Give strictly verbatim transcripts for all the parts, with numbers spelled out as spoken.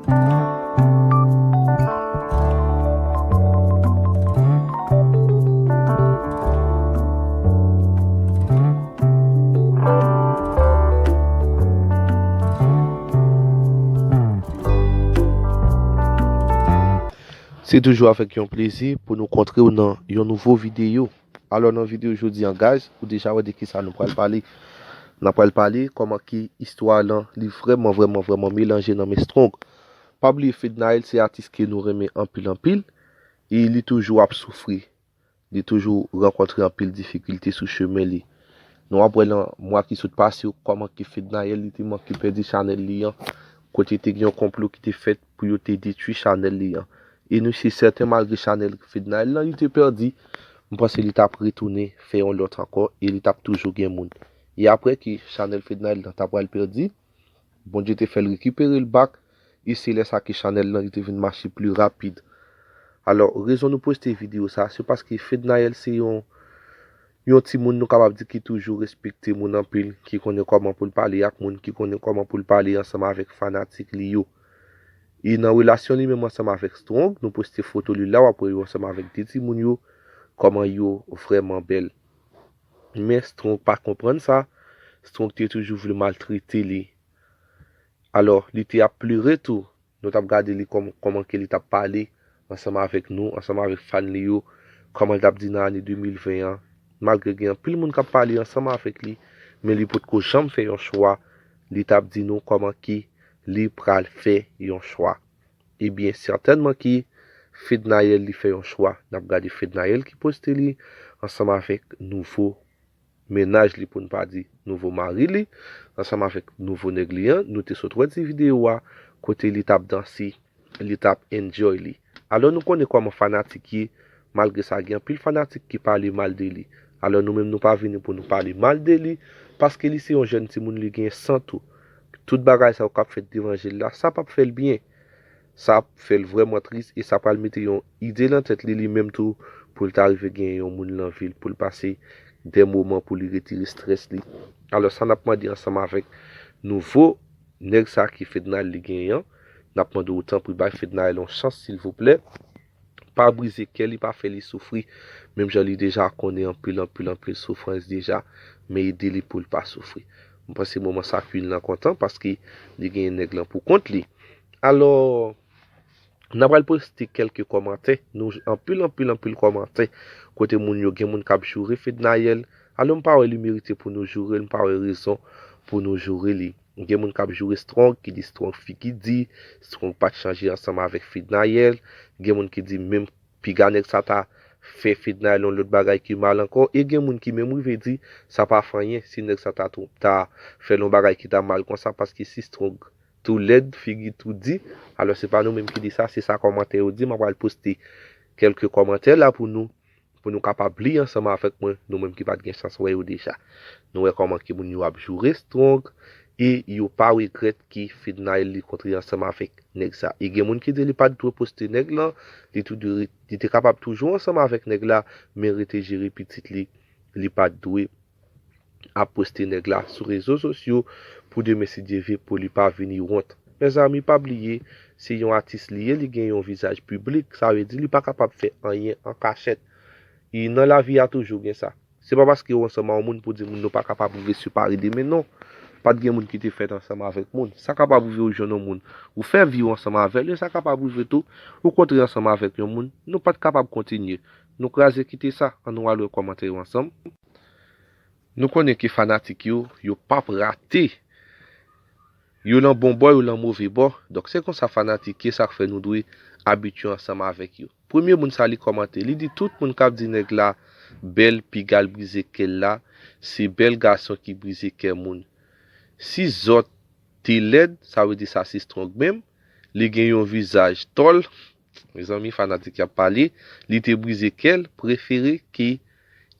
Se toujou avèk yon plezi pou nou kontre w nan yon nouvo videyo. Alò, nan videyo jodi an, guys, ou deja wè de kisa nou pral pale. N ap pral pale kòman ke istwa lan, li vrèman, vrèman, vrèman melanje nan men Strong. Pa bliye, Fednaelle se atis ke nou renmen anpil, anpil, e li toujou ap soufri. Li toujou rankontre anpil difikilte sou chemen li. Nou ap wè lan mwa ki sot pase yo kòman ke Fednaelle li te manke pèdi chanèl li an, kote te gen yon konplo ki te fèt pou yo te detwi chanèl li an. E nou se sèten, malgre chanèl Fednaelle lan li te pèdi, m panse li t ap retounen fè yon lòt ankò e li t ap toujou gen moun. E apre ke chanèl Fednaelle lan ta pral pèdi, Bondye te fè l rekipere l back, e se lè sa ke chanèl lan li te vin mache pli rapid. Alò, rezon nou poste videyo sa, se paske Fednaelle se yon, yon timoun nou kapab di ki toujou respekte moun anpil, ki konnen kòman pou l pale ak moun, ki konnen kòman pou l pale ansanm avèk fanatik li yo. E nan relasyon li menm ansanm avèk Strong, nou poste foto li la, w ap wè yo ansanm avèk de timoun yo, kòman yo vrèman bèl. Men Strong pa konprann sa, Strong te toujou vle maltrete li. Alò, li te ap plere tou. Nou t ap gade li kòm, kòman ke li t ap pale ansanm avèk nou, ansanm avèk fan li yo, kòman li t ap di nan ane de mil ven an. Malgre gen anpil moun k ap pale ansanm avèk li, men li potko janm fè yon chwa. Li t ap di nou kòman ke li pral fè yon chwa. Ebyen, sètènman ke Fednaelle li fè yon chwa. N ap gade Fednaelle ki poste li ansanm avèk nouvo mennaj li, pou n pa di nouvo mari li, ansanm avèk nouvo nèg li an. Nou te sot wè ti videyo a, kote li t ap danse, li t ap enjoy li. Alò, nou konnen kòman fanatik ye, malgre sa, gen anpil fanatik ki pale mal de li. Alò, nou menm, nou pa vini pou nou pale mal de li, paske li se yon jèn timoun, li gen san tou. Tout bagay sa yo k ap fèt devan je l la, sa p ap fè l byen. Sa ap fè l vrèman tris e sa pral mete yon ide nan tèt li, li menm tou, pou l ta rive gen yon moun nan vi l, pou l pase de moman pou li retire estrès li. Alò, sa n ap mande ansanm avèk nouvo nèg sa ki Fednaelle li genyen an, n ap mande w, tanpri, bay Fednaelle yon chans, silvouplè. Pa brize kè li, pa fè li soufri, menm jan li deja konnen anpil, anpil, anpil soufrans deja, men ede li pou l pa soufri. M panse moman sa Queen lan kontan, paske li genyen nèg lan pou kont li. Alò, n ap pral poste kèlke kòmantè. Nou anpil, anpil, anpil kòmantè kote moun yo, gen moun k ap joure Fednaelle. Alò, m pa wè li merite pou nou joure l, m pa wè rezon pou nou joure li. Gen moun k ap joure Strong, ki di Strong figi di, Strong pa t chanje ansanm avèk Fednaelle. Gen moun ki di menm piga nèg sa ta fè Fednaelle yon lòt bagay ki mal ankò. E gen moun ki menm rive di sa pa fè anyen si nèg sa ta, ta fè l yon bagay ki ta mal konsa, paske si Strong tou lèd, figi tou di. Alò, se pa nou menm ki di sa, se sa kòmantè yo di. M ap pral poste kèlke kòmantè la pou nou, pou nou kapab li ansanm avèk mwen, nou menm ki pa t gen chans wè yo deja. Nou wè kòman ke moun yo ap joure Strong, e yo pa regrèt ke Fednaelle li kontre ansanm avèk nèg sa. E gen moun ki di li pa t dwe poste nèg lan, li tou dwe, li te kapab toujou ansanm avèk nèg la, men rete jere pitit li, li pa t dwe ap poste nèg la sou rezo sosyo pou demen, si Dye vle, pou li pa vini wont. Mezanmi, pa bliye, se yon atis li ye, li gen yon vizaj piblik, sa vle di li pa kapab fè anyen an kachèt. E nan lavi a toujou gen sa. Se pa paske w ansanm a yon moun pou di moun nou pa kapab rive separe demen, non. Pa t gen moun ki te fèt ansanm avèk moun. Sa kapab rive ou jwenn yon moun, ou fè vi w ansanm avè l, e sa kapab rive tou, ou kontre ansanm avèk yon moun, nou pa t kapab kontinye. Nou kraze kite sa, ann nou al wè kòmantè yo ansanm. Nou konnen ke fanatik yo, yo p ap rate. Yo lan bon bò, yo lan move bò. Donk, se konsa fanatik ye, sa k fè nou dwe abitye ansanm avèk yo. Premye moun sa li kòmante, li di tout moun k ap di nèg la bèl, piga l brize kè l la, se bèl gason ki brize kè moun. Si zòt te lèd, sa vle di sa se Strong menm, li gen yon vizaj tòl, Mezanmi, fanatik y ap pale, li te brize kè l, prefere ke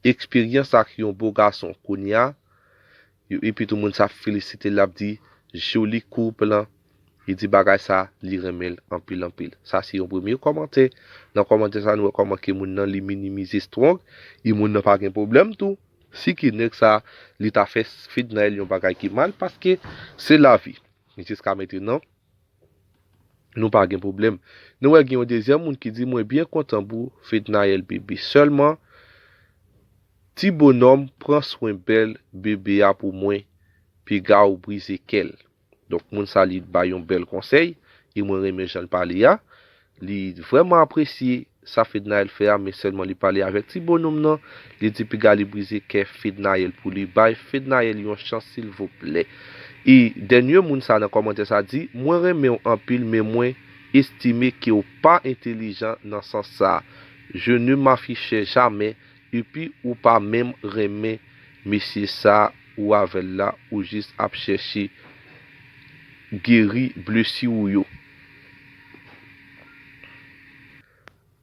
eksperyans ak yon bo gason. Kounye a, yo, epi tou moun sa ap felisite l, l ap di, joli koup lan. Li di bagay sa, li renmen l anpil, anpil. Sa se yon premye kòmantè. Nan kòmantè sa, nou wè kòman ke moun nan, li minimize Strong, e moun nan pa gen pwoblèm tou. Si ke nèg sa, li ta fè Fednaelle yon bagay ki mal, paske se lavi. Jiska mentenan, Nou pa gen pwoblèm. Nou wè gen yon dezyèm moun ki di, mwen byen kontan pou Fednaelle bebe. Sèlman, ti bonòm, pran swen bèl bebe a pou mwen, piga ou brize kè l. Donk, moun sa li bay yon bèl konsèy, e mwen renmen jan l pale a. Li vrèman apresye sa Fednaelle fè a, men sèlman li pale avèk ti bonòm nan, li di piga li brize kè Fednaelle pou li. Bay Fednaelle yon chans, silvouplè. E dènye moun sa nan kòmantè sa di, mwen renmen w anpil, men mwen estime ke w pa entelijan nan sans sa. Je ne m'affichais jamais, epi ou pa menm renmen mesye sa ou avè l la, ou jis ap chèche geri blesi w yo.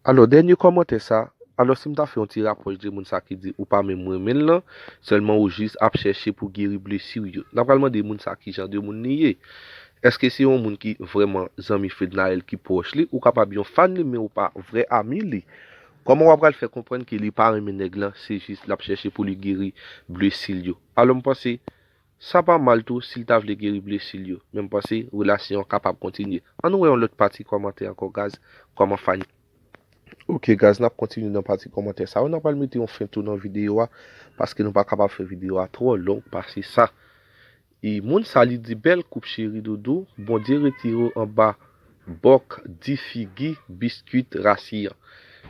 Alò, dènye kòmantè sa, alò, si m ta fè yon ti rapwòch de moun sa ki di ou pa menm renmen l lan, sèlman ou jis ap chèche pou geri blesi w yo. N ap pral mande moun sa ki jan de moun li ye. Èske se yon moun ki vrèman zanmi Fednaelle ki pwòch li, ou kapab yon fan li, men ou pa vrè ami li? Kòman w ap pral fè konprann ke li pa renmen nèg lan, se jis l ap chèche pou li geri blesi l yo? Alò, m panse, sa pa mal tou si l ta vle geri blesi l yo. Men m panse relasyon an kapab kontinye. Ann wè yon lòt pati kòmantè ankò, guys. Kòman Fanny. Ok, guys, n ap kontinye nan pati kòmantè sa yo. N ap pral mete yon fen tou nan videyo a, paske nou pa kapab fè videyo a twò long pase sa. E moun sa li di, bèl koup cheri doudou, Bondye retire w anba bòk di figi biskwit rasi an.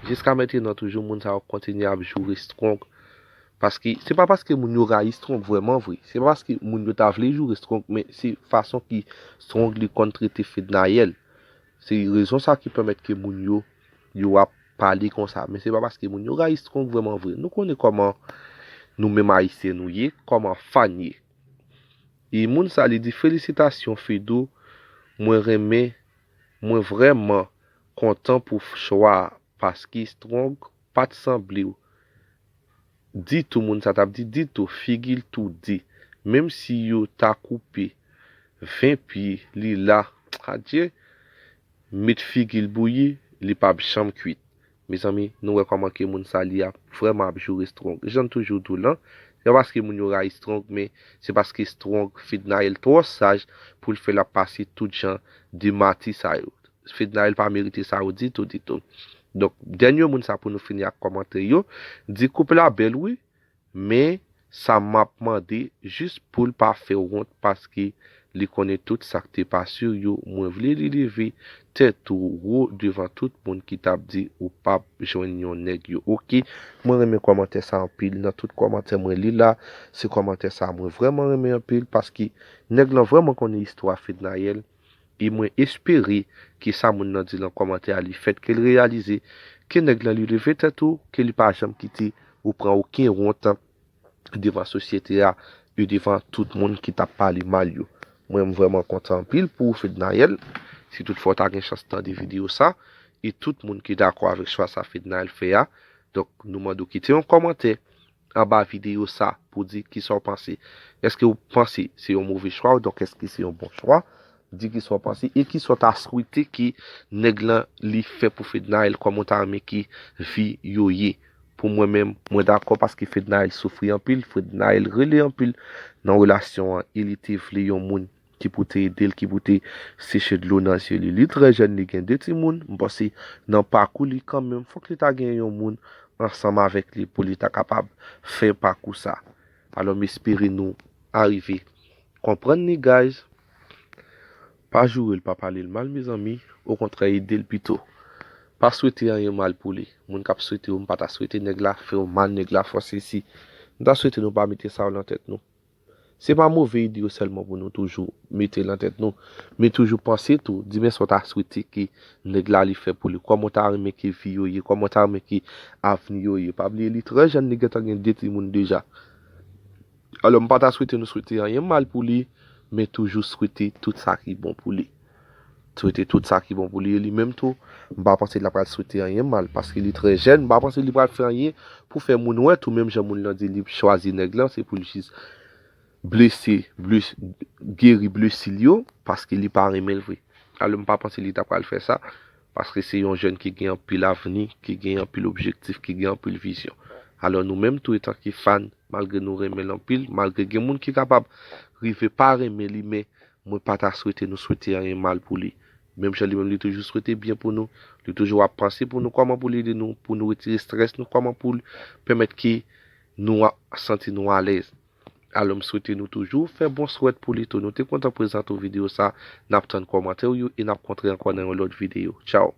Jiska mentenan toujou moun sa yo kontinye ap joure Strong. Paske, se pa paske moun yo rayi Strong vrèman vre. Se pa paske moun yo ta vle joure Strong, men se fason ki Strong li konn trete Fednaelle. Se rezon sa ki pèmèt ke moun yo, yo ap pale konsa. Men se pa paske moun yo rayi Strong vrèman vre. Nou konnen kòman nou menm Ayisyen nou ye, kòman Fanny ye. E moun sa li di, felisitasyon Fedou, mwen renmen, mwen vrèman kontan pou chwa a, paske Strong pa t sanble w ditou, moun sa t ap di ditou, figi l tou di, menm si yo ta koupe ven pye li la, adye, met figi l bouyi, li p ap janm kwit. Mezanmi, nou wè kòman ke moun sa li ap vrèman ap joure Strong. Jan n toujou di w lan, se pa paske moun yo rayi Strong, men se paske Strong, Fednaelle twò saj pou l fè l ap pase tout jan de mati sa yo. Fednaelle pa merite sa yo ditou, ditou. Donk, dènye moun sa pou nou fini ak kòmantè yo, di koup la bèl wi, men sa m ap mande jis pou l pa fè w wont paske li konnen tout sa k te pase w yo, mwen vle li leve tèt ou wo devan tout moun ki t ap di ou p ap jwenn yon nèg yo. Ok, mwen renmen kòmantè sa anpil, nan tout kòmantè mwen li la, se kòmantè sa mwen vrèman renmen anpil paske nèg lan vrèman konnen istwa Fednaelle. E mwen espere ke sa moun nan di lan kòmantè a li fèt, ke l reyalize ke nèg lan li leve tèt ou, ke li pa janm kite ou pran okenn wont devan sosyete a e devan tout moun ki t ap pale mal yo. Mwen, m vrèman kontan anpil pou ou, Fednaelle. Si toutfwa w ta gen chans tande videyo sa, e tout moun ki dakò avèk chwa sa Fednaelle fè a, donk, nou mande w kite yon kòmantè anba videyo sa pou di kisa w panse. Èske w panse se yon move chwa, donk èske se yon bon chwa? Di kisa w panse e kisa w ta swete ke nèg lan li fè pou Fednaelle, kòman w ta renmen ke vi yo ye? Pou mwen menm, mwen dakò paske Fednaelle soufri anpil, Fednaelle rele anpil nan relasyon an e li te vle yon moun ki pou te ede l, ki pou te seche dlo nan zye li. Li trè jèn, li gen de timoun, m panse nan pakou li kanmenm, fòk li ta gen yon moun ansanm avèk li pou li ta kapab fè pakou sa. Alò, m espere nou arive konprann li, guys. Pa joure l, pa pale l mal, mezanmi. Okontrè, ede l pito. Pa swete anyen mal pou li. Moun k ap swete w, m pa ta swete nèg la fè w mal, nèg la fè w sesi. M ta swete nou pa mete sa yo nan tèt nou. Se pa move ide yo sèlman pou nou toujou mete nan tèt nou, men toujou panse tou, di men sa w ta swete ke nèg la li fè pou li, kòman w ta renmen ke vi yo ye, kòman w ta renmen ke avni yo ye. Pa bliye li trè jèn, li gentan gen de timoun deja. Alò, m pa ta swete nou swete anyen mal pou li, men toujou swete tout sa ki bon pou li. Swete tout sa ki bon pou li. E li menm tou, m pa panse l ap pral swete anyen mal, paske li trè jèn, m pa panse li pral fè anyen pou fè moun wè tou, menm jan moun lan di li chwazi nèg lan, se pou l jis blese, blese, geri blesi l yo, paske li pa renmen l vre. Alò, m pa panse li ta pral fè sa, paske se yon jèn ki gen anpil avni, ki gen anpil objektif, ki gen anpil vizyon. Alò, nou menm tou, etanke fan, malgre nou renmen l anpil, malgre gen moun ki kapab rive pa renmen li, men mwen pa ta swete nou swete anyen mal pou li. Menm jan li menm, li toujou swete byen pou nou. Li toujou ap panse pou nou, kòman pou l ede nou, pou nou retire estrès nou, kòman pou l pèmèt ke nou a- santi nou alèz. Alò, m swete nou toujou fè bon swèt pou li tou. Nou te kontan prezante w videyo sa. N ap tann kòmantè w yo e n ap kontre ankò nan yon lòt videyo. Tchaw!